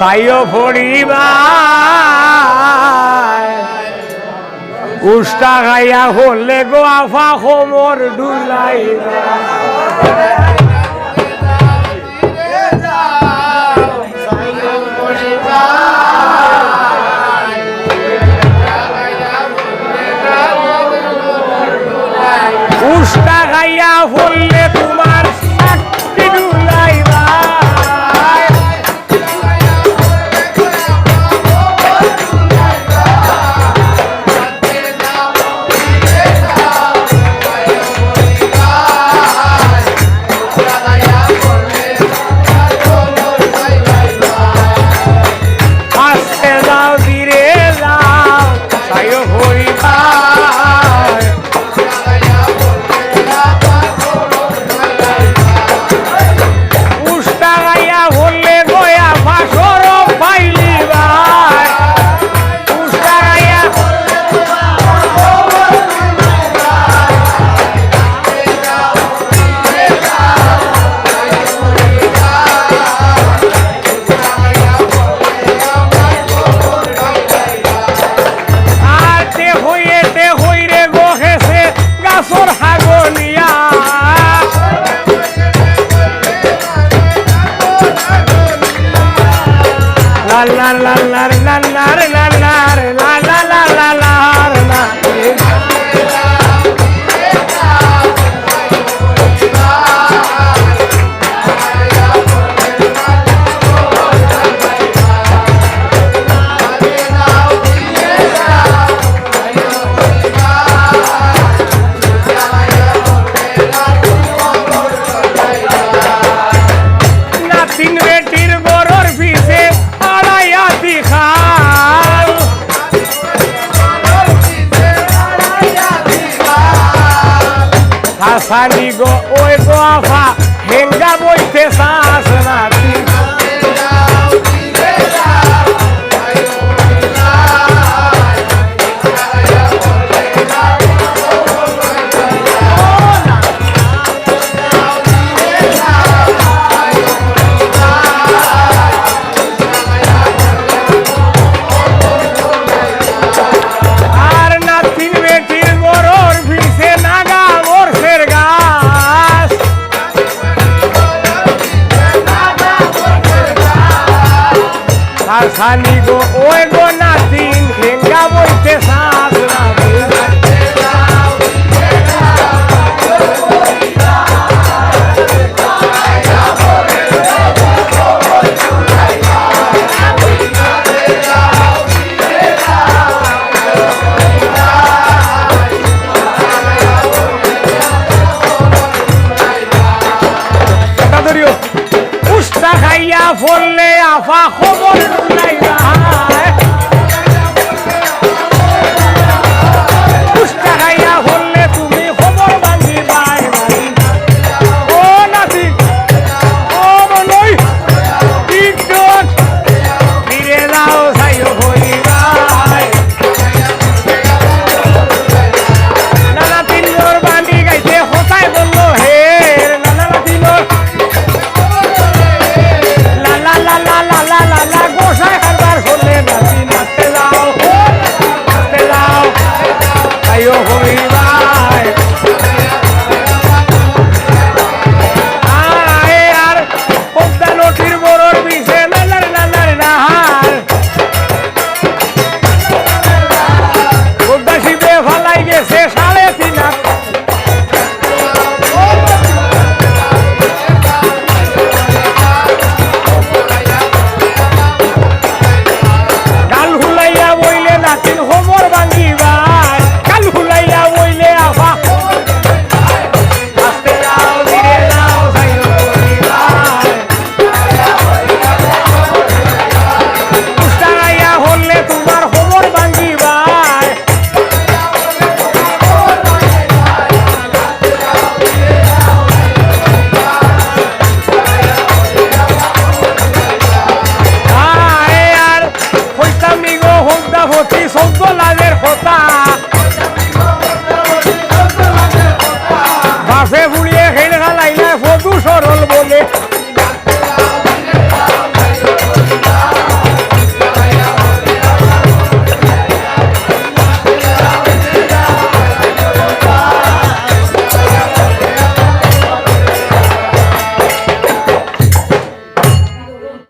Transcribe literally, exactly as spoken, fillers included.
তাইও পড়িবা। উষ্টা খাইয়া পড়লে গো আফা কোমর ডুলাইবা। উষ্টা খাইয়া পড়লে তুমার ছাতি ডুলাইবা। আস্তে যাও, ধীরে যাও, তাইও পড়িবা। উষ্টা খাইয়া পড়লে গো আফা শরম পাইলিবা। উষ্টা খাইয়া আর তে হইয়ে তে হইরে গো হেসে গাছর হাগনিয়া। লাল্লার লাল্লার লাল্লার লাল্লার লা লা লা লা লার লা। নাতিন বেটির ঘরর পিছে আড়াই আতি খাল। হাসানি গো, ওই গো আফা, হেঙ্গা বইতে চাস না তুই। আর নাতিন বেটির ঘরর পিছে নাগা মরছের গাছ। আর সানি গো, ওই গো নাতিন, হেঙ্গা বইতে চাস না। উষ্টা খাইয়া পড়লে আফা খবর